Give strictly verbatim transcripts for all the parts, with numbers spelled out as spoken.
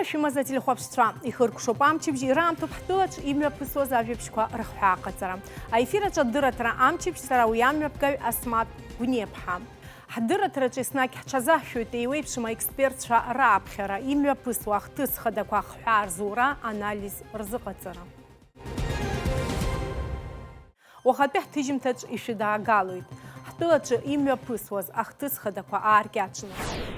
Шәымаз ателехәаԥшцәа, ихыркәшоуп амчыбжь, ираамҭоуп ҳтәылаҿ имҩаԥысуаз ажәабжьқәа рыхҳәаа аҟаҵара. Аефир аҿы адырраҭара амчыбжь, сара уи амҩаԥгаҩ Асмаҭ Гәниаԥҳа. Ҳдырраҭараҿы еснагь ҳҽазаҳшәоит еиуеиԥшым аекспертцәа рааԥхьара, имҩаԥысуа ахҭыс хадақәа ахҳәаа рзура, анализ рзыҟаҵара. Уахатәи ҳҭыжьымҭаҿ ишәыдаагалоит. Ҳтәылаҿы имҩаԥысуаз ахҭыс хадақәа ааркьаҿны,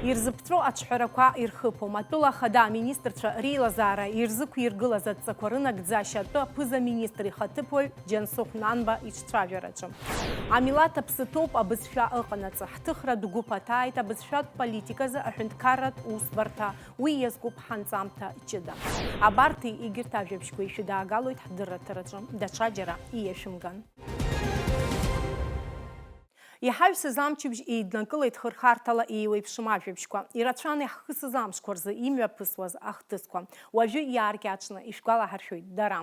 ирзыԥҵәо аҿҳәарақәа ирхыԥом. Атәыла ахада аминистрцәа реилазаара ирзықәиргылаз адҵақәа рынагӡашьа атәы аԥыза-министр ихаҭыԥуаҩ Џьансыхә Нанба иҿцәажәараҿы. Амилаҭ аԥсы ҭоуп абызшәа ыҟанаҵы. Ҳҭыхратә гәыԥ аҭааит абызшәатә политиказы аҳәынҭқарратә усбарҭа. Уи иазкуп ҳанҵамҭа ҷыда. Абарҭи егьырҭ ажәабжьқәеи шәыдаагалоит ҳдырраҭараҿы, даҽаџьара ииашәымган. Иҳаҩсыз амчыбжь еиднакылеит хырхарҭала еиуеиԥшым ажәабжьқәа. Ирацәан иаҳхысыз амшқәа рзы имҩаԥысуаз ахҭысқәа. Уажәы иааркьаҿны ишәгәалаҳаршәоит дара.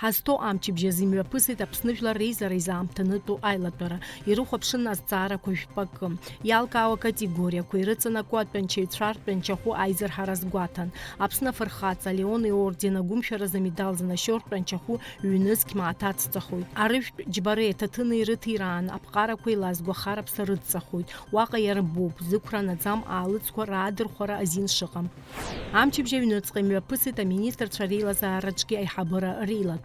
Ҳазҭоу амчыбжь азы имҩаԥысит Аԥсны Жәлар Реизара изаамҭанытәу аилатәара. Ирыхәаԥшын азҵаарақәа жәпакы. Иалкаау акатегориақәа ирыҵанакуа атәанчаҩцәа ртәанчахәы аизырҳара азгәаҭан. Аԥсны Афырхаҵа, Леон иорден, агәымшәаразы амедал занашьоу ртәанчахәы ҩнызқь мааҭ ацҵахоит. Арыжәтә џьбареи аҭаҭыни рыҭираан аԥҟарақәа еилазго ахараԥса рыдҵахоит. Уаҟа иарбоуп, зықәра наӡам аалыҵқәа раадырхәара азин шыҟам. Амчыбжь аҩныҵҟа имҩаԥысит аминистрцәа реилазаараҿгьы аиҳабыра реилатәара.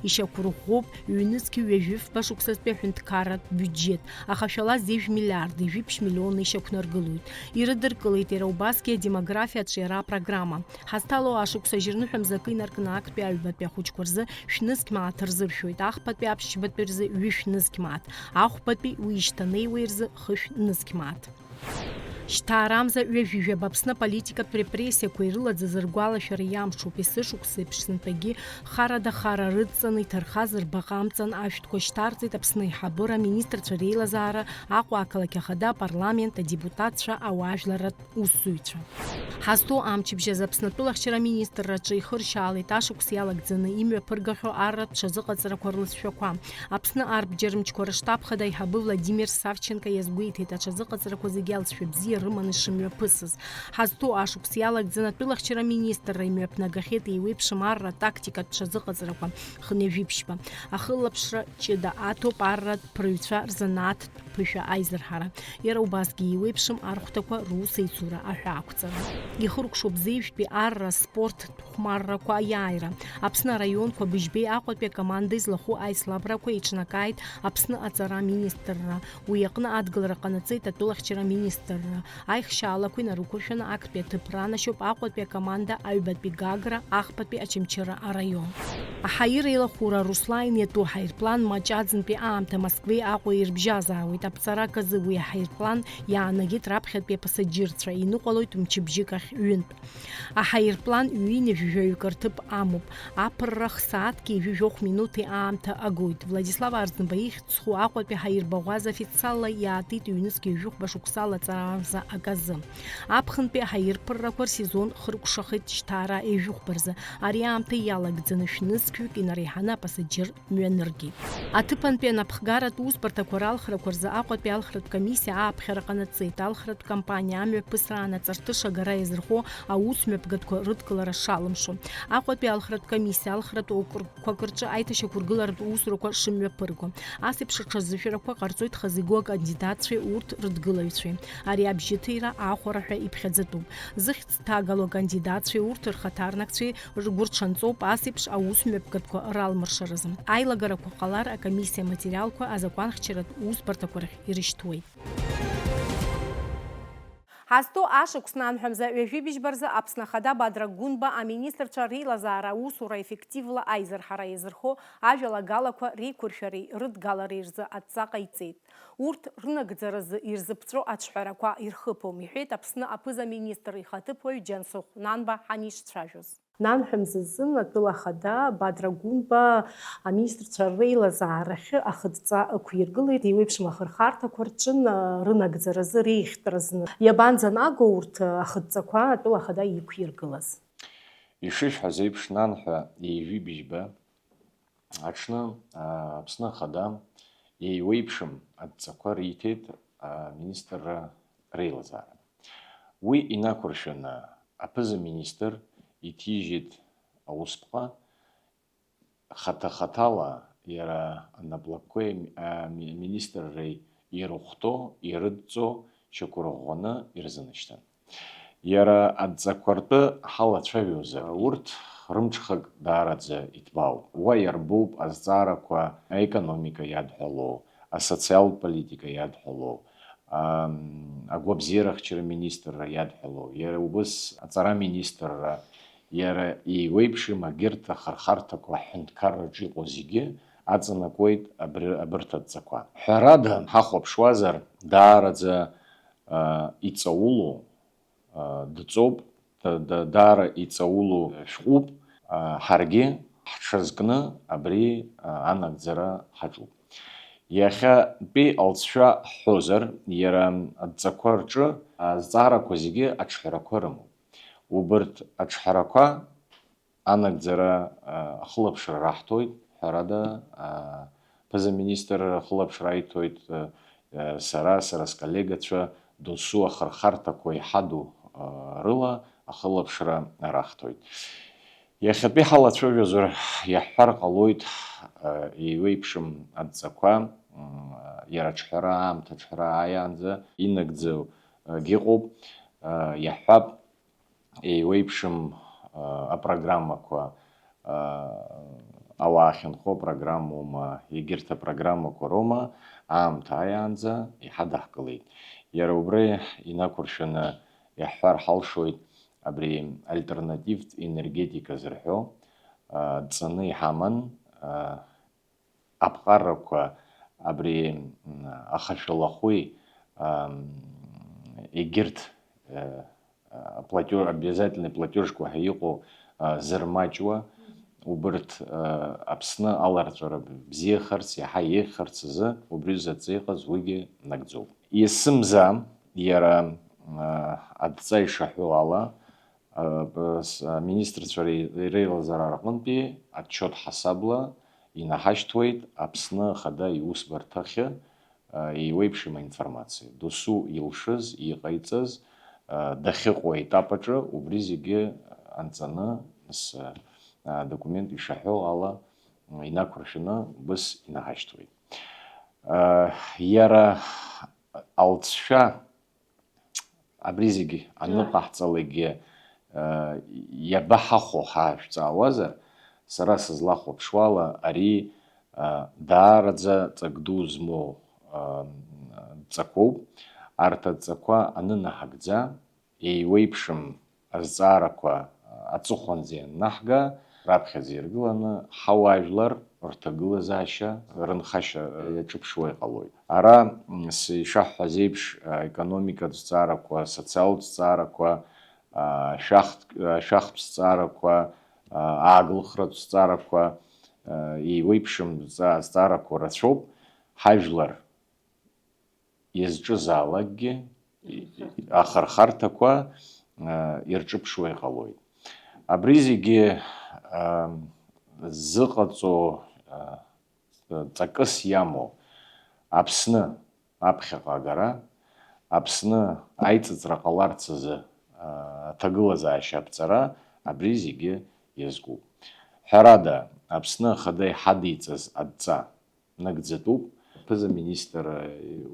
Ишьақәырӷәӷәоуп ҩнызқь ҩажәи фба шықәсазтәи аҳәынҭқарратә биуџьет, аха шәала зежә миллиард ҩажәи ԥшь миллион ишьақәнаргылоит. Ирыдыркылеит иара убасгьы адемографиа аҿиара апрограмма. Ҳазҭало ашықәс ажьырныҳәа мзакы инаркны актәи аҩбатәи ахәыҷқәа рзы шәнызқь мааҭ рзыршәоит, ахԥатәи аԥшьбатәи рзы ҩышә нызқь мааҭ, ахәбатәи уи ишьҭанеиуеи рзы хышә нызқь мааҭ. Шьҭаарамза ҩажәижәаба Аԥсны аполитикатә репрессиақәа ирылаӡыз ргәалашәара иамҽуп, есышықәса еиԥш сынтәагьы харада хара рыдҵаны иҭархаз рбаҟа амҵан ашәҭқәа шьҭарҵеит Аԥсны аиҳабыра, аминистрцәа реилазаара, Аҟәа ақалақь ахада, апарламент, адепутатцәа, ауаажәларратә усзуҩцәа. Ҳазҭоу амчыбжь азы Аԥсны атәылахьчара аминистрраҿы ихыршьаалеит ашықәс иалагӡаны имҩаԥыргахьоу арратә ҽазыҟаҵарақәа рлызшәақәа. Аԥсны арбџьармчқәа рыштаб хада аиҳабы Владимир Савченко иазгәеиҭеит, аҽазыҟаҵарақәа зегьы алҵшәа бзиа рыманы ишымҩаԥысыз. Ҳазҭоу ашықәс иалагӡаны атәылахьчара аминистрра имҩаԥнагахьеит еиуеиԥшым арра тактикатә ҽазыҟаҵарақәа хынҩажәи ԥшьба. Ахылаԥшра ҷыда аҭоуп арратә ԥырҩцәа рзанааҭтә ԥышәа аизырҳара. Иара убасгьы еиуеиԥшым архәҭақәа русеицура аҳәаақәҵара. Ихыркәшоуп зеижәтәи арра, спорттә хәмаррақәа аиааира. Аԥсны араионқәа быжьбеи Аҟәатәи акоманда излахәу аицлабрақәа еиҿнакааит Аԥсны аҵара аминистрра. Уи аҟны адгылара ҟанаҵеит атәылахьчара аминистрра. Аихшьаалақәа инарықәыршәаны актәи аҭыԥ ранашьоуп Аҟәатәи акоманда аҩбатәи Гагра, ахԥатәи Очамчыра араион. Аҳаир еилахәыра Руслан иатәу ҳаирплан маҷ аӡынтәи аамҭа Москвеи Аҟәеи ирыбжьазаауеит. Аԥҵара аказы уи аҳаирплан иаанагеит раԥхьатәи апасаџьырцәа, иныҟәалоит мчыбжьык ахь ҩынтә. Аҳаирплан ҩынҩажәаҩык рҭыԥ амоуп. Аԥырра х-сааҭки ҩажәи жәохә минуҭи аамҭа агоит. Владислав Арӡынба ихьӡ зху Аҟәатәи ҳаирбаӷәаза официалла иаатит ҩнызқь ҩажәи хәба шықәса лаҵарамза аказы. Аԥхынтәи аҳаирԥыррақәа рсезон хыркәшахеит шьҭара ҩажәи хәба рзы. Ари аамҭа иалагӡаны шәнызқьҩык инареиҳаны апасаџьыр мҩаныргеит. Аҭыԥантәи анапхгаратә усбарҭақәа ралхрақәа рзы Аҟәатәи алхратә комиссиа ааԥхьара ҟанаҵеит, алхратә кампаниа амҩаԥысраан аҵарҭыша агара иазырхо аус мҩаԥгатәқәа рыдкылара шалымшо. Аҟәатәи алхратә комиссиа алхратә округқәак рҿы аиҭашьақәыргыларатә усурақәа шымҩаԥырго. Ас еиԥш аҽазышәарақәа ҟарҵоит хазы игоу акандидатцәеи урҭ рыдгылаҩцәеи. Ари абжьыҭира ахәара ҳәа иԥхьаӡатәуп. Зыхьӡ ҭагало акандидатцәеи урҭ рхаҭарнакцәеи ргәырҽанҵоуп ас еиԥш аус мҩаԥгатәқәа ралмыршаразы. Аилагарақәа ҟалар, акомиссиа аматериалқәа азакәанхьчаратә усбарҭақәа рахь ирышьҭуеит. Ҳазҭоу ашықәс нанҳәамза ҩажәи быжьба рзы Аԥсны Ахада Бадра Гәынба аминистрцәа реилазаара аусура еффективла аизырҳара иазырхо ажәалагалақәа реиқәыршәареи рыдгалареи рзы адҵа ҟаиҵеит. Урҭ рынагӡаразы ирзыԥҵәо аҿҳәарақәа ирхыԥом, иҳәеит Аԥсны аԥыза-министр ихаҭыԥуаҩ Џьансыхә Нанба ҳанишцәажәоз. Нанҳәа мзазын атәыла ахада Бадра Гәынба аминистрцәа реилазаарахьы ахыдҵа ықәиргылеит, еиуеиԥшым ахырхарҭақәа рҿын рынагӡаразы реихтразны. Иабанӡанаго урҭ ахыдҵақәа атәыла ахада иқәиргылаз? Ишышәҳәаз еиԥш, нанҳәа ҩажәи быжьба аҽны, а, Аԥсны Ахада еиуеиԥшым адҵақәа риҭеит аминистрра реилазаара. Уи инақәыршәаны аԥыза-министр Иҭижьит аусԥҟа, хаҭа-хаҭала иара анаплакқәеи ами-, аминистрреи ирыхәҭоу, ирыдҵоу шьақәырӷәӷәаны ирзынашьҭын. Иара адҵақәа ртәы ҳалацәажәозар, урҭ рымҽхак даараӡа иҭбаауп. Уа иарбоуп азҵаарақәа аекономика иадҳәалоу, асоциалтә политика иадҳәалоу, ам, агәабзиарахьчара министрра иадҳәалоу, иара убас аҵара министрра, иара еиуеиԥшым агьырҭ ахырхарҭақәа аҳәынҭқарраҿы иҟоу зегьы аҵанакуеит абри, абырҭ адҵақәа. Ҳәарада, ҳахәаԥшуазар, даараӡа, а, иҵаулоу, а, дҵоуп, да-, да-, даара иҵаулоу шәҟәуп, а, ҳаргьы ҳҽазкны абри, а, анагӡара ҳаҿуп. Иахьатәи алҵшәа ҳҳәозар, иара адҵақәа рҿы азҵаарақәа зегьы аҿҳәарақәа рымоуп. Убырҭ аҿҳәарақәа анагӡара, а, ахылаԥшра раҳҭоит, ҳәарада, а, ԥыза-министр ахылаԥшра аиҭоит, а, а, сара, сара сколлегацәа досу ахырхарҭақәа иҳаду, а, рыла ахылаԥшра раҳҭоит. Иахьатәи ҳалацәажәозар, иаҳҳәар ҟалоит, а, еиуеиԥшым адҵақәа, м, иара аҿҳәара, аамҭа аҿҳәара ааиаанӡа инагӡагь ыҟоуп, а, иаҳҳәап, еиуеиԥшым, а, апрограммақәа, а, ауаа ахьынхо апрограммоума, егьырҭ апрограммақәа роума, аамҭа ааиаанӡа иҳадаҳкылеит. Иара убри инақәыршәаны иаҳҳәар ҳалшоит, абри альтернативтә енергетика зырҳәо, а, ҵаны иҳаман, а, аԥҟарақәа абри, м, ахашәалахәи, ам, егьырҭ, э, а, платё-, обязательный платёжқәа ҳәа иҟоу, а, зырмаҷуа, убырҭ, а, Аԥсны аларҵәара бзиахарц, иаҳа еиӷьхарц азы убри заҵа иҟаз уигьы нагӡоуп. Есымза иара, а, адҵа ишаҳәо ала, а, с-, аминистрцәа реи-, реилазаара рҟынтәи отчет ҳасабла инаҳашьҭуеит Аԥсны Ахада иусбарҭахьы, а, еиуеиԥшым аинформациа, досу илшаз, иҟаиҵаз, а, дахьыҟоу аетап аҿы убри зегьы анҵаны, нас, а, адокумент ишаҳәо ала, м, инақәыршәаны убыс инаҳашьҭуеит. А, иара алҵшәа абри зегьы аныҟаҳҵалакгьы, а, иабаҳахәо ҳәа шәҵаауазар, сара сызлахәаԥшуала, ари, а, даараӡа ҵак ду змоу, а, ҵакоуп. Арҭ адҵақәа анынаҳагӡа, еиуеиԥшым азҵаарақәа, а, аҵыхәанӡа ианнаҳга, раԥхьаӡа иргыланы ҳауаажәлар рҭагылазаашьа, рынхашьа иаҿыԥшуа иҟалоит. Ара, м, с-, ишаҳҳәаз еиԥш, а, економикатә зҵаарақәа, асоциалтә зҵаарақәа, а, ашәахтә, ашәахтә зҵаарақәа, а, ааглыхратә зҵаарақәа, а, еиуеиԥшым зҵа-, зҵаарақәа рацәоуп. Ҳажәлар иазҿызаалакгьы, ахырхарҭақәа, а, ирҿыԥшуа иҟалоит. Абри зегьы, а, зыҟаҵо, а, ҵакыс иамоу Аԥсны аԥхьаҟа агара, Аԥсны аиҵыҵра ҟаларц азы, а, аҭагылазаашьа аԥҵара, абри зегьы иазкуп. Ҳәарада, Аԥсны Ахада иҳадиҵаз адҵа нагӡатәуп. Аԥыза-министр,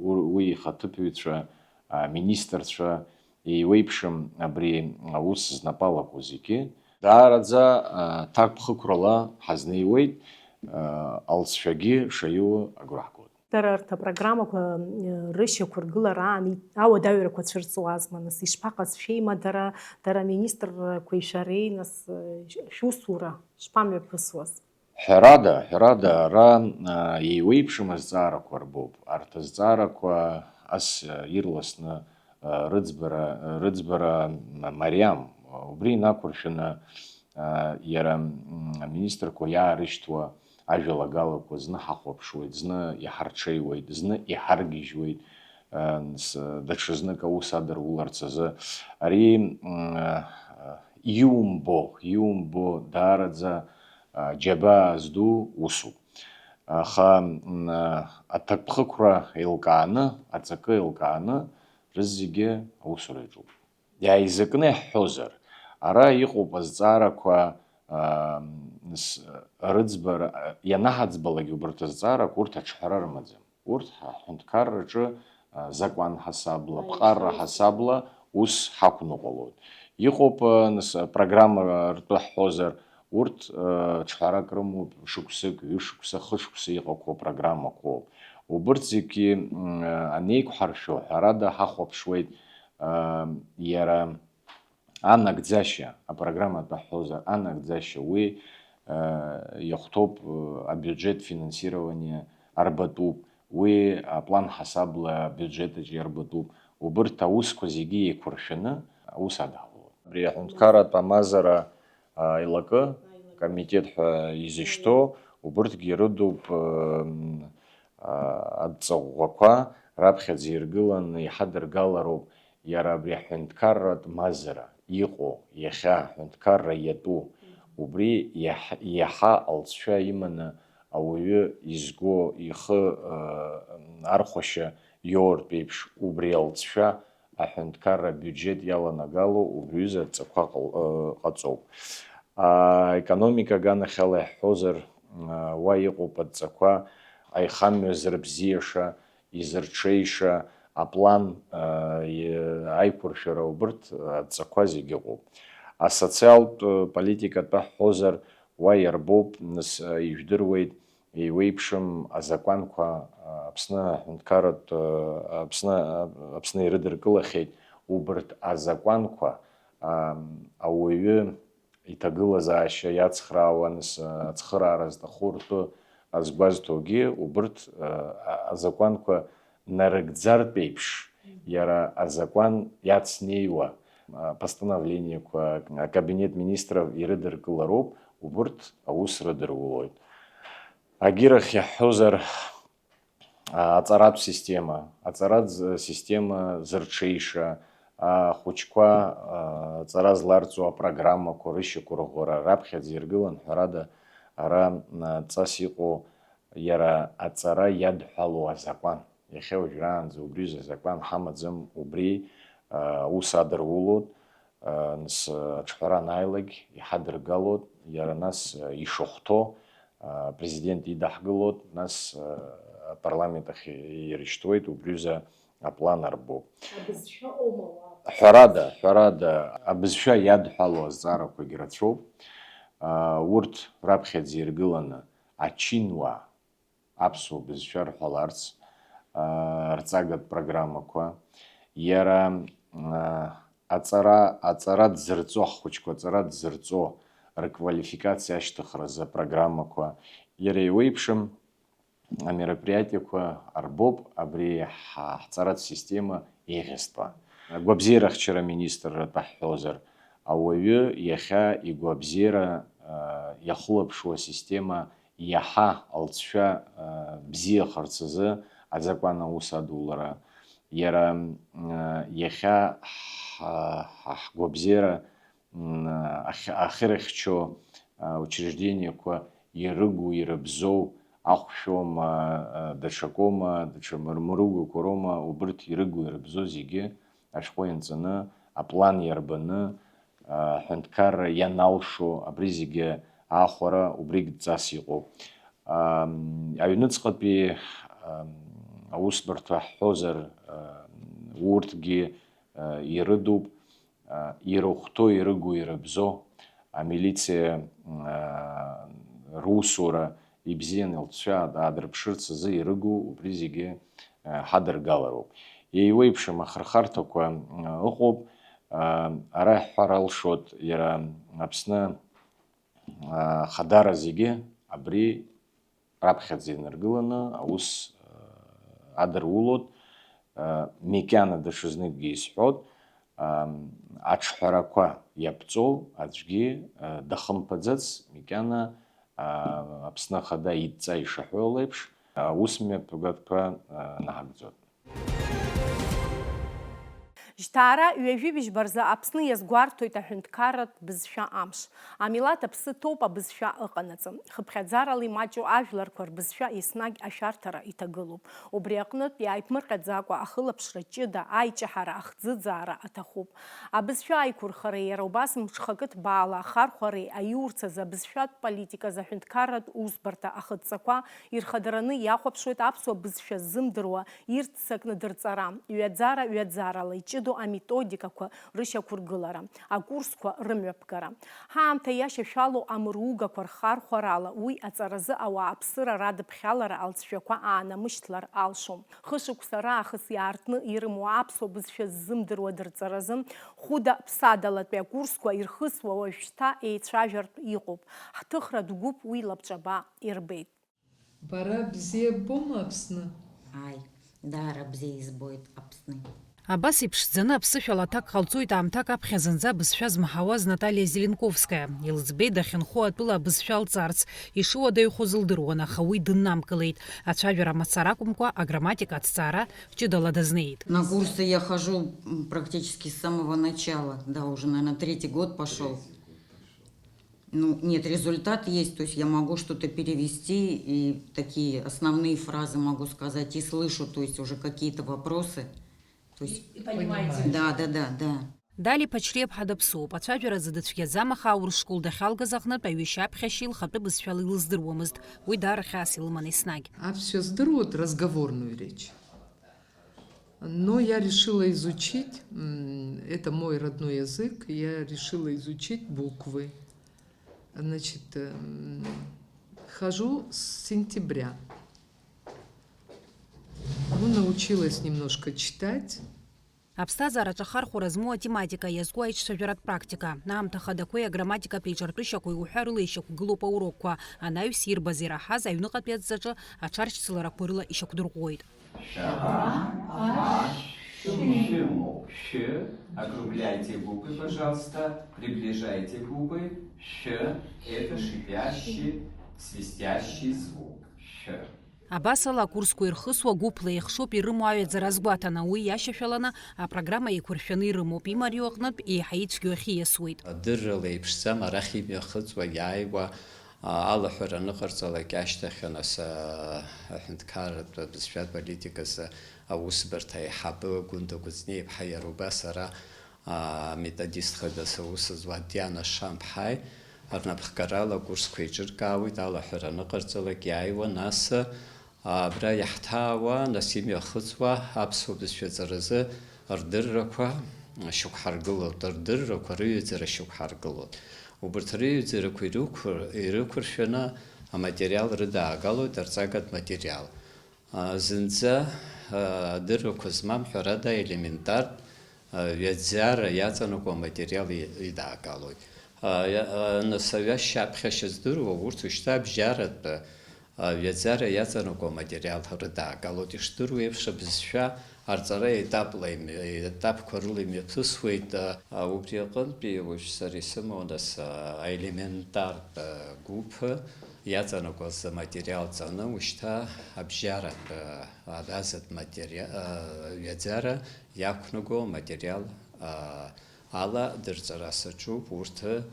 уи, уи ихаҭыԥҩцәа, аминистрцәа еиуеиԥшым абри аус знапы алаку зегьы. Даараӡа, а, ҭакԥхықәрала ҳазнеиуеит, а, алҵшәагьы шаиу агәра ҳгоит. Дара арҭ апрограммақәа, м, рышьақәыргылараан и-, ауадаҩрақәа цәырҵуазма, нас, ишԥаҟаз шәеимадара, дара аминистрқәеи шәареи, нас, э, ш-, шәусура шԥамҩаԥысуаз? Ҳәарада, ҳәарада, ара, а, еиуеиԥшым азҵаарақәа рбоуп. Арҭ азҵаарақәа ас, а, ирласны, а, рыӡбара, рыӡбара ма-, мариам. Убри инақәыршәаны, а, иара, м, аминистрқәа иаарышьҭуа ажәалагалақәа зны ҳахәаԥшуеит, зны иҳарҽеиуеит, зны иҳаргьежьуеит, а, с-, даҽазнык аус адыруларц азы. Ари, м, а, иумбо, иумбо даараӡа, а, џьабаа зду усуп. Аха, м, а, аҭакԥхықәра еилкааны, аҵакы еилкааны, рызегьы аусура иаҿуп. Иааизакны иаҳҳәозар, Ара иҟоуп азҵаарақәа, аа, с-, рыӡбара, ианаҳаӡбалак убарҭ азҵаарақәа, урҭ аҿҳәара рымаӡам. Урҭ ҳаҳәынҭқарраҿы, а, закәан ҳасабла, ԥҟарра ҳасабла ус ҳақәныҟәалоит. Иҟоуп, а, нас, программа ртәы ҳҳәозар, урҭ, а, ҿҳәарак рымоуп, шықәсык, ҩышықәса, хышықәса иҟақәоу программақәоуп. Убырҭ зегьы, м, анеиқәҳаршәо, ҳәарада, ҳахәаԥшуеит, а, иара анагӡашьа, апрограмматә ҳҳәозар, анагӡашьа, уи, э, иахәҭоуп, э, абиуџьет финансирование арбатәуп, уи аплан ҳасабла абиуџьет аҿы иарбатәуп. Убырҭ аусқәа зегьы еиқәыршәаны аус адҳалоит. Абри аҳәынҭқарратә амазара, а, илакы, комитет ҳәа изышьҭоу, убырҭгьы ирыдуп, э, м, а, адҵаӷәӷәақәа раԥхьаӡа иргыланы иҳадыргалароуп. Иара абри аҳәынҭқарратә мазара иҟоу, иахьа аҳәынҭқарра иатәу, убри иаҳ-, иаҳа алҵшәа иманы ауаҩы изго ихы, ы, архәашьа иоуртә еиԥш, убри алҵшәа аҳәынҭқарра абиуџьет иаланагало убри аҩыза адҵақәа ҟал-, ы, ҟаҵоуп. Аекономика аганахьала иаҳҳәозар, ы, уа иҟоуп адҵақәа аихамҩа зырбзиаша, изырҽеиша аплан, а, и-, аиқәыршәара убырҭ адҵақәа зегьы ыҟоуп. Асоциалтә, э, политика атәы ҳҳәозар, уа иарбоуп, нас, э, ижәдыруеит, еиуеиԥшым азакәанқәа, а, Аԥсны аҳәынҭқарратә, э, Аԥсны, а, Аԥсны ирыдыркылахьеит убырҭ азакәанқәа, а, ауаҩы иҭагылазаашьа иацхраауан, ацхыраара зҭаху ртәы азгәазҭогьы убырҭ, а, а, азакәанқәа нарыгӡартә еиԥш, иара азакәан иацнеиуа, а, постановлениақәа акабинет министров ирыдыркылароуп, убырҭ аус рыдырулоит. Агьырахь иаҳҳәозар, а, аҵаратә система, аҵаратә з-, система зырҽеиша, ахәыҷқәа, а, аҵара зларҵо апрограммақәа рышьақәырӷәӷәара раԥхьаӡа иргылан, ҳәарада, ара, а, ҵас иҟоу иара аҵара иадҳәалоу азакәан. Иахьа уажәраанӡа убри азакәан ҳамаӡам, убри, а, аус адырулоит. Нас аҿҳәара анааилак иҳадыргалоит, иара нас ишахәҭоу, апрезидент идаҳкылоит, нас апарламент ахь ирышьҭуеит, убриазы аплан арбоуп. Абызшәа оума уа? Ҳәарада, ҳәарада, абызшәа иадҳәалоу азҵаарақәагьы рацәоуп. Урҭ раԥхьаӡа иргыланы ачинуаа аԥсуа бызшәа рҳәаларц, аа, рҵагатә программақәа, иара, аа, аҵара, аҵара дзырҵо, ҳхәыҷқәа аҵара дзырҵо рквалификациа ашьҭыхразы апрограммақәа, иара еиуеиԥшым амероприатиақәа арбоуп абри ҳа-, ҳҵаратә система еиӷьызтәуа. Агәабзиарахьчара министрратә ҳҳәозар, ауаҩы иахьа игәабзиара, аа, иахылаԥшуа асистема иаҳа алҵшәа, а, бзиахарц азы азакәан аус адулара. Иара, м, а, иахьа ҳ-, ҳа-, ҳгәабзиара, м, ахь-, ахьырыхьчо, а, учреждениақәа ирыгу, ирыбзоу, ахәшәоума, а, даҽакоума, даҽа мыр-, мыругақәа роума, убырҭ ирыгу, ирыбзоу зегьы ашәҟәы ианҵаны, аплан иарбаны, аҳәынҭқарра ианалшо, абри зегьы аахәара убригь дҵас иҟоуп. Ам, аҩныҵҟатәи, ам, аусбарҭа ҳҳәозар, ам, урҭгьы, а, ирыдуп, а, ирыхәҭоу, ирыгу, ирыбзоу, амилициа, а, русура ибзианы лҵшәа аадырԥшырц азы ирыгу, убри зегьы, а, ҳадыргалароуп. Еиуеиԥшым ахырхарҭақәа, а, ыҟоуп, а, ара иаҳҳәар алшоит, иара Аԥсны, а, ахадара зегьы абри раԥхьаӡа инаргыланы аус, а, адырулоит. А, макьана даҽазныкгьы исҳәоит, а, аҿҳәарақәа иаԥҵоу аӡәгьы, а, дахымԥаӡац, макьана, а, Аԥсны Ахада идҵа ишаҳәо леиԥш, аус мҩаԥгатәқәа, а, наҳагӡоит. Жьҭаара ҩажәи быжьба рзы Аԥсны иазгәарҭоит аҳәынҭқарратә бызшәа амш. Амилаҭ аԥсы ҭоуп абызшәа ыҟанаҵы. Хыԥхьаӡарала имаҷу ажәларқәа рбызшәа еснагь ашәарҭара иҭагылоуп. Убри аҟнытә, иааиԥмырҟьаӡакәа ахылаԥшра ҷыда, аиҷаҳара, ахӡыӡаара аҭахуп. Абызшәа аиқәырхареи иара убас мҽхакы ҭбаала ахархәареи аиурц азы абызшәатә политиказ аҳәынҭқарратә усбарҭа ахыдҵақәа ирхадараны иахәаԥшуеит аԥсуа бызшәа ззымдыруа ирццакны дырҵара, ҩаӡара-ҩаӡарала иҷыдоу аметодикақәа рышьақәыргылара, акурсқәа рымҩаԥгара. Ҳаамҭа иашьашәалоу амыругақәа рхархәарала уи аҵаразы ауааԥсыра радыԥхьалара алҵшәақәа аанамышьҭлар алшом. Хышықәса раахыс иаартны ирымоу аԥсуа бызшәа ззымдыруа дырҵаразы хәыда-ԥсадалатәи акурсқәа ирхысуа уажәшьҭа еицәажәартә иҟоуп. Ҳҭыхратә гәыԥ уи лабҿаба ирбеит. Бара бзиа ббома Аԥсны? Ааи, даара бзиа избоит Аԥсны. Абас иԥшӡаны аԥсышәала аҭак ҟалҵоит аамҭак аԥхьа зынӡа абызшәа змаҳауаз Наталиа Зеленковскаиа. Илыӡбеит дахьынхо атәыла абызшәа лҵарц, ишыуадаҩхоз лдыруан, аха уи дыннамкылеит. Ацәажәара мацара акәымкәа, аграмматика аҭҵаара ҷыдала дазнеит. На курсы я хожу, м, практически с самого начала. Да, уже, наверное, третий год пошёл. Ну, нет, результат есть, то есть я могу что-то перевести, и такие основные фразы могу сказать, и слышу, то есть уже какие-то вопросы. То есть... И понимаете. Да, да, да, да. Дали Ԥачлиаԥҳа даԥсуоуп. Ацәажәаразы дыцәгьаӡам, аха аурыс школ дахьалгаз аҟнытә аҩышьа аԥхьашьа илхатәы бызшәала илыздыруамызт. Уи даара хьаас илыман еснагь. Аԥсшәа здыруеит, разговорную речь. Но я решила изучить, м, это мой родной язык, я решила изучить буквы. Значит, м, хожу с сентября. Ну, научилась немножко читать. Аԥсҭазаараҿы ахархәара змоу атематика, иазку аиҿцәажәаратә практика, аамҭа хадақәеи аграмматикатә еиҿартәышьақәеи уҳәа рыла ишьақәгылоуп аурокқәа, анаҩс ирбаз ираҳаз аҩныҟатәи адҵаҿы аҽаршьцыларақәа рыла ишьақәдырӷәӷәоит. Шәаба, аш, шәымоуп, шәы, округляйте губы, пожалуйста, приближайте губы, шәы, это шипящий, свистящий звук, шәы. Абасала, акурсқәа ирхысуа гәыԥла еихшоуп ирымоу аҩаӡара азгәаҭаны, уи иашьашәаланы апрограмма еиқәыршәаны ирымоуп, имариоу аҟнытә еиҳа ицәгьоу ахь ииасуеит. Адыррала еиԥшӡам арахь имҩахыҵуа иааиуа, а, алаҳәара аныҟарҵалак ашьҭахь, нас, а, аҳәынҭқарратә бызшәатә политиказы аусбарҭа аиҳабы Гәында Кәыҵниа-иԥҳа, иара убас ара аметодист хадас аус зуа Диана Шамԥҳаи рнапхгарала акурсқәа еиҿыркаауеит, алаҳәара аныҟарҵалак иааиуа, нас, абра иаҳҭаауа, нас имҩахыҵуа аԥсуа бызшәа аҵаразы рдыррақәа шьақәҳаргылоит, рдыррақәа рыҩаӡара шьақәҳаргылоит. Убарҭ рыҩаӡарақәа ирықәыр-, ирықәыршәаны аматериал рыдаагалоит, арҵагатә материал. А, зынӡа, а, адыррақәа змам, ҳәарада, елементартә, а, ҩаӡара иаҵанакуа аматериал и-, идаагалоит. А, иа-, а, нас аҩашьа аԥхьашьа здыруа, урҭ уажәшьҭа абжьаратәы, а, ҩаӡара иаҵанакуа аматериал рыдаагалоит. Ишдыру еиԥш, абызшәа арҵара етапла ими-, етапқәа рыла имҩаԥысуеит. А, а, убри аҟынтәи уажә сара исымоу, нас, а, аелементартә, а, гәыԥ, иаҵанакуаз аматериал ҵаны, ушьҭа абжьаратә, а, абазатә материа-, а, ҩаӡара иақәнаго аматериал, а, ала дырҵара саҿуп, урҭ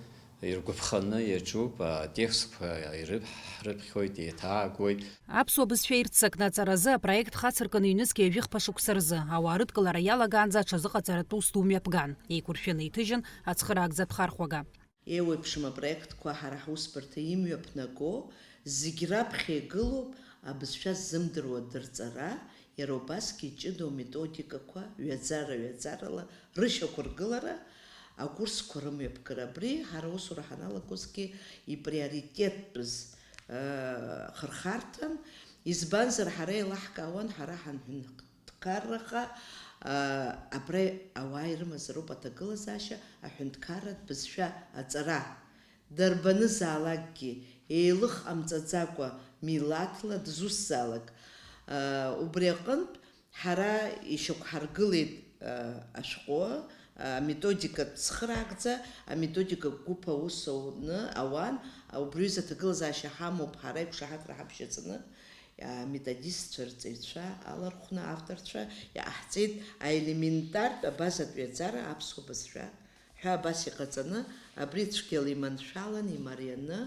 иргәаԥханы иаҿуп, атекстқәа ирыԥ-, ҳрыԥхьоит, еиҭаагоит. Аԥсуа бызшәа ирццакны аҵаразы апроект хацыркын ҩнызқь ҩажәихԥа шықәса рзы, ауаа рыдкылара иалагаанӡа аҽазыҟаҵаратә ус ду мҩаԥган, еиқәыршәаны иҭыжьын ацхыраагӡатә хархәага. Еиуеиԥшым апроектқәа ҳара ҳусбарҭа имҩаԥнаго зегь раԥхьа игылоуп абызшәа ззымдыруа дырҵара, иара убасгьы иҷыдоу аметодикақәа ҩаӡара-ҩаӡарала рышьақәыргылара, акурсқәа рымҩаԥгара. Абри ҳара аусура ҳаналагозгьы иприоритеттәыз, э, хырхарҭан, избанзар, ҳара еилаҳкаауан, ҳара ҳанҳәынҭ-, ҳәынҭқарраха, аа, абра ауаа ирымазароуп аҭагылазаашьа аҳәынҭқарратә бызшәа аҵара. Дарбанызаалакгьы, еилых ҟамҵаӡакәа, милаҭла дызусзаалак. Аа, убри аҟынтә ҳара ишьақәҳаргылеит, аа, ашәҟәы, аметодикатә цхыраагӡа, аметодикатә гәыԥ аус ауны ауан, убри аҩыза аҭагылазаашьа ҳамоуп ҳара иқәшаҳаҭра ҳабжьаҵаны. Аметодистцәа рҵаҩцәа алархәны авторцәа иҟаҳҵеит аелементартә абазатә ҩаӡара аԥсуа бызшәа ҳәа абас иҟаҵаны, абри цәгьала иманшәалан, имарианы,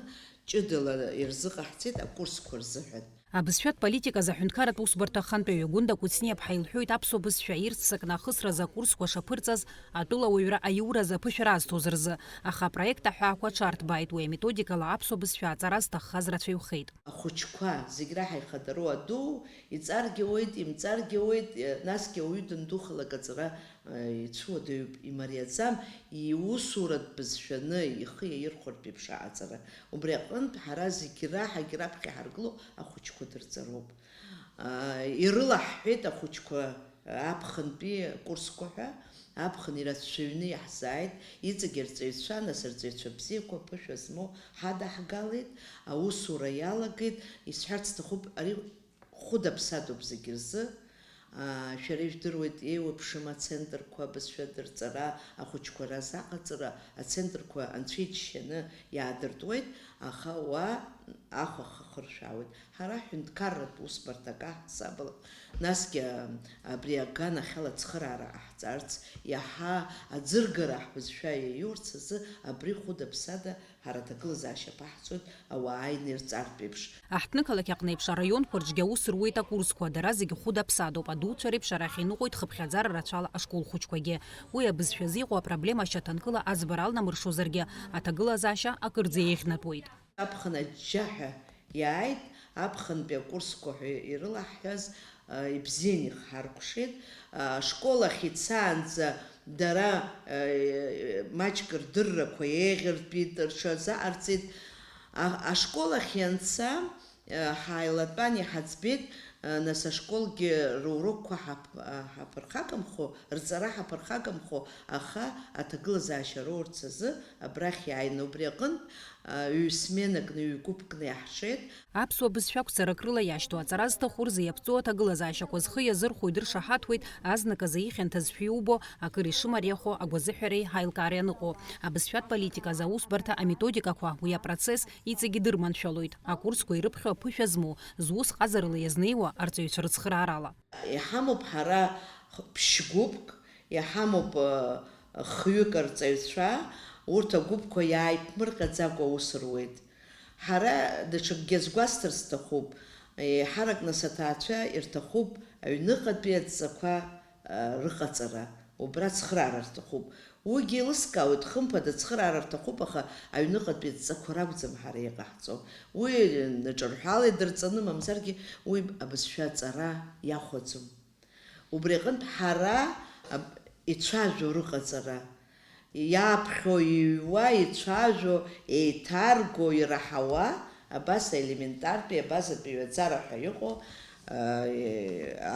ҷыдала ирзыҟаҳҵеит акурсқәа рзыҳәан. Абызшәатә политиказ аҳәынҭқарратә усбарҭа ахантәаҩы Гәында Кәыҵниаԥҳа илҳәоит аԥсуа бызшәа ирццакны ахысразы акурсқәа шаԥырҵаз атәылауаҩра аиуразы аԥышәара азҭоз рзы, аха апроект аҳәаақәа аҽарҭбааит, уи аметодикала аԥсуа бызшәа аҵара зҭаххаз рацәаҩхеит. Ахәыҷқәа, зегь раҳа ихадароу аду, иҵаргьы ауеит, имҵаргьы ауеит, насгьы ауаҩы дандухалак аҵара, э, ицәуадаҩуп, имариаӡам, иусуратә бызшәаны ихы иаирхәартә еиԥш аҟаҵара. Убри аҟынтә ҳара зегь раҳагь раԥхьа иҳаргыло ахәыҷқәа дырҵароуп. А, ирылаҳҳәеит ахәыҷқәа аԥхынтәи акурсқәа ҳәа, аԥхын ирацәаҩны иаҳзааит, иҵегь арҵаҩцәа, нас арҵаҩцәа бзиақәа, ԥышәа змоу ҳадаҳгалеит, аусура иалагеит. Исҳәарц сҭахуп, ари хәыда-ԥсадоуп зегь рзы. Аа, шәара ижәдыруеит, еиуеиԥшым ацентрқәа абызшәа дырҵара, ахәыҷқәа разы аҟаҵара, ацентрқәа анцәа иџьшьаны иаадыртуеит, аха уа ахәаха хыршәаауеит. Ҳара ҳәынҭқарратә усбарҭак аҳасабала, насгьы абри аганахьала ацхыраара ҟаҳҵарц, иаҳа аӡыргара ҳбызшәа иаиурц азы абри хәыда-ԥсада ҳара аҭагылазаашьа аԥаҳҵоит, ауаа ааины ирҵартә еиԥш. Аҳҭнықалақь аҟны еиԥш араионқәа рҿгьы аус руеит акурсқәа, дара зегьы хәыда-ԥсадоуп, адуцәа реиԥш арахь иныҟәоит хыԥхьаӡара рацәала ашкол хәыҷқәагьы. Уи абызшәа азы иҟоу апроблема ашьаҭанкыла аӡбара алнамыршозаргьы, аҭагылазаашьа акырӡа еиӷьнатәуеит. Аԥхын аџьџьаҳәа иааит, аԥхынтәи акурсқәа ҳәа ирылаҳҳәаз, а, ибзианы ихҳаркәшеит. А, ашкол ахь ицаанӡа дара, а, маҷк рдыррақәа еиӷьыртәит, рҽазаҟарҵеит. А, ашкол ахь ианца, а, ҳааилатәан иҳаӡбеит, а, нас ашколгьы рурокқәа ҳаԥ-, а, ҳаԥырхагамхо, рҵара ҳаԥырхагамхо, аха аҭагылазаашьа роурц азы абрахь иааины убри аҟынтә, а, ҩ-сменакны, ҩ-гәыԥкны иаҳшеит. Аԥсуа бызшәа ақәҵарак рыла иашьҭоу аҵара зҭаху рзы иаԥҵоу аҭагылазаашьақәа зхы иазырхәо идыршаҳаҭуеит, азныказы ихьанҭазшәа иубо, акыр ишымариахо, агәазыҳәареи ҳаилкаареи аныҟоу. Абызшәатә политиказ аусбарҭа аметодикақәа уи апроцесс иҵегь идырманшәалоит. Акурсқәа ирыԥхьо аԥышәа змоу, зус ҟазарыла иазнеиуа арҵаҩцәа рыцхыраарала. Иҳамоуп ҳара ԥшьгәыԥк, иҳамоуп, ы, хҩык арҵаҩцәа, урҭ агәыԥқәа иааиԥмырҟьаӡакәа аус руеит. Ҳара даҽакгьы азгәасҭар сҭахуп, еиҳарак нас аҭаацәа ирҭахуп аҩныҟатәи адҵақәа, ы, рыҟаҵара, убра ацхыраара рҭахуп. Уигьы еилыскаауеит, хымԥада ацхыраара рҭахуп, аха аҩныҟатәи адҵақәа ракәӡам ҳара иҟаҳҵо. Уи ҿырҳәала идырҵаны, мамзаргьы уи абызшәа аҵара иахәаӡом. Убри аҟынтә ҳара аб-, ицәажәо рыҟаҵара, иаԥхьо, иҩуа, ицәажәо, еиҭарго, ираҳауа, абас аелементартәи, абазатәи ҩаӡара ҳәа иҟоу, а,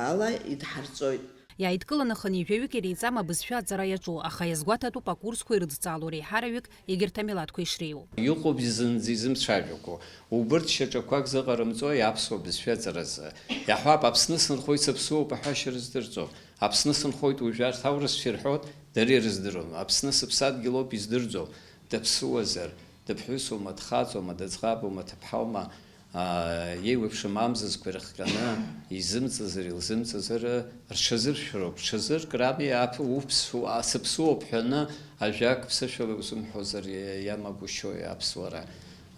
ала идҳарҵоит. Иааидкыланы хынҩажәаҩык иреиҵам абызшәа аҵара иаҿу, аха иазгәаҭатәуп акурсқәа ирыдҵалоу реиҳараҩык егьырҭ амилаҭқәа ишреиуоу. Иҟоуп зынӡа изымцәажәақәо. Убырҭ шьаҿақәак зыҟарымҵои аԥсуа бызшәа аҵаразы? Иаҳҳәап, Аԥсны сынхоит, саԥсуоуп аҳәашьа рыздырӡом. Аԥсны сынхоит, уажәы арҭ аурысшәа ирҳәоит, дара ирыздыруам. Аԥсны сыԥсадгьылоуп, издырӡом. Дыԥсуазар, дыԥҳәысума, дхаҵоума, дыӡӷабума, ҭыԥҳаума, аа, иеиуеиԥшым амзызқәа ирыхҟьаны, изымҵазар, илзымҵазар, рҽазыршәроуп. Рҽазыркрами, аԥ-, уԥсу-, а, сыԥсуоуп ҳәаны ажәак ԥсышәала иузымҳәозар, иа-, иамагәышьои аԥсуара?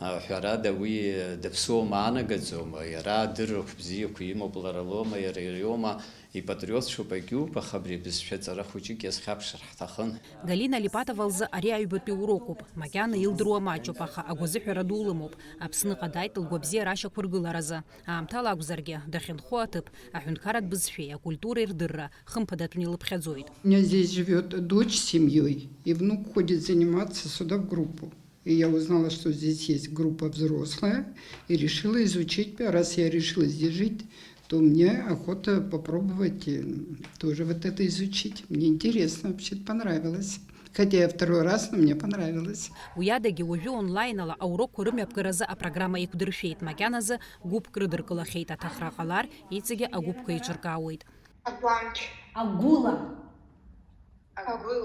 А, ҳәарада, уи дыԥсуоума анагаӡома, иара адыррақәа бзиақәа имоуп, лара лоума, иара иоума, ипатриотцәоуп, егьиуп, аха абри абызшәа аҵара хәыҷык иазхьаԥшыр ҳҭахын. Галина Липатова лзы ари аҩбатәи урокуп, макьана илдыруа маҷуп, аха агәазыҳәара ду лымоуп. Аԥсныҟа дааит лгәабзиара ашьақәыргыларазы. Аамҭала акәзаргьы, дахьынхо аҭыԥ, аҳәынҭқарратә бызшәеи акультуреи рдырра хымԥадатәны илыԥхьаӡоит. У меня здесь живёт дочь с семьёй, и внук ходит заниматься сюда в группу. И я узнала, что здесь есть группа взрослая, и решила изучить, раз я решила здесь жить, то мне охота попробовать, э, тоже вот это изучить. Мне интересно, вообще-то понравилось. Хотя я второй раз, но мне понравилось. Уи адагьы уажәы онлаинала аурокқәа рымҩаԥгаразы апрограмма еиқәдыршәеит, макьаназы гәыԥк рыдыркылахьеит, аҭахра ҟалар, иҵегьы агәыԥқәа еиҿыркаауеит. Агәамч. Агәыла. Агәыл.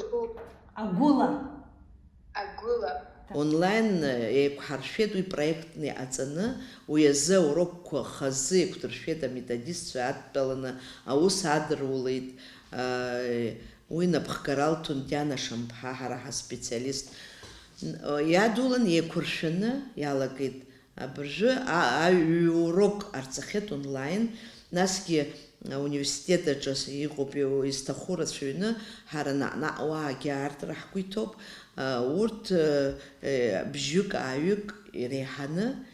Агәыла. Агәыла. Онлайн еиқәҳаршәеит уи проектны иҟаҵаны, уи азы аурокқәа хазы еиқәдыршәеит, аметодистцәа адтәаланы аус адырулеит. Уи напхгара алҭон Диана Шамԥҳа, ҳара ҳаспециалист. Иадулан еиқәыршәаны иалагеит. Абыржәы а-, аҩ-урок ҟарҵахьеит онлайн, насгьы ауниверситет аҿы иҟоуп, изҭаху рацәаҩны, ҳара наҟ-наҟ уаагьы аартра ҳгәы иҭоуп. Урҭ бжьҩык-ааҩык иреиҳаны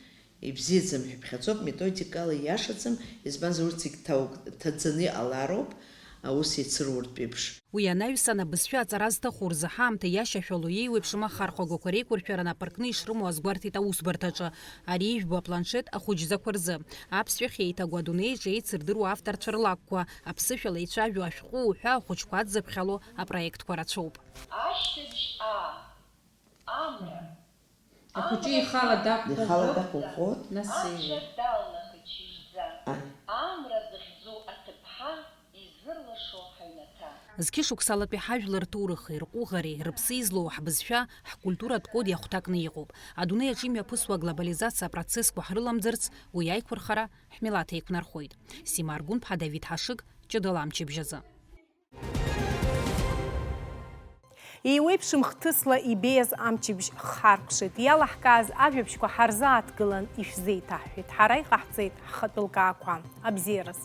ибзиаӡам ҳәа иԥхьаӡоуп, методикала ииашаӡам, избанзар, урҭ зегь ҭау-, ҭаӡаны иҟалароуп, аус еицыруртә еиԥш. Уи анаҩсан, абызшәа аҵара зҭаху рзы ҳаамҭа иашьашәало еиуеиԥшым ахархәагақәа реиқәыршәара нап ркны ишрымоу азгәарҭеит аусбарҭаҿы. Ари ижәбо апланшет ахәыҷӡақәа рзы. Аԥсшәахь еиҭагоу адунеиаҿ еицырдыруа авторцәа рлакәқәа, аԥсышәала еицәажәо ашәҟәы уҳәа ахәыҷқәа адзыԥхьало апроектқәа рацәоуп. Ашьыжь аа, амра. Ахәыҷы ихала дақәыӷәӷәо. Ихала дақәыӷәӷәо. Нас, анцәа далнахит шьыжьӡа. Ааи. Амра зыхьӡу аҭыԥҳа изырлашо ҳаҩнаҭа. Зқьышықәсалатәи ҳажәлар рҭоурыхи рҟәыӷареи рыԥсы излоу ҳбызшәа ҳкультуратә код иахәҭакны иҟоуп. Адунеи аҿы имҩаԥысуа аглобализациа апроцессқәа ҳрыламӡырц уи аиқәырхара ҳмилаҭ еиқәнархоит. Сима Аргәынԥҳа, Давид Ҳашыг, Ҷыдала амчыбжь азы. Еиуеиԥшым хҭысла ибеиаз амчыбжь ҳхаркәшеит. Иалаҳкааз ажәабжьқәа ҳарзааҭгылан ишәзеиҭаҳҳәеит. Ҳара иҟаҳҵеит ҳхатәы лкаақәа. Абзиараз.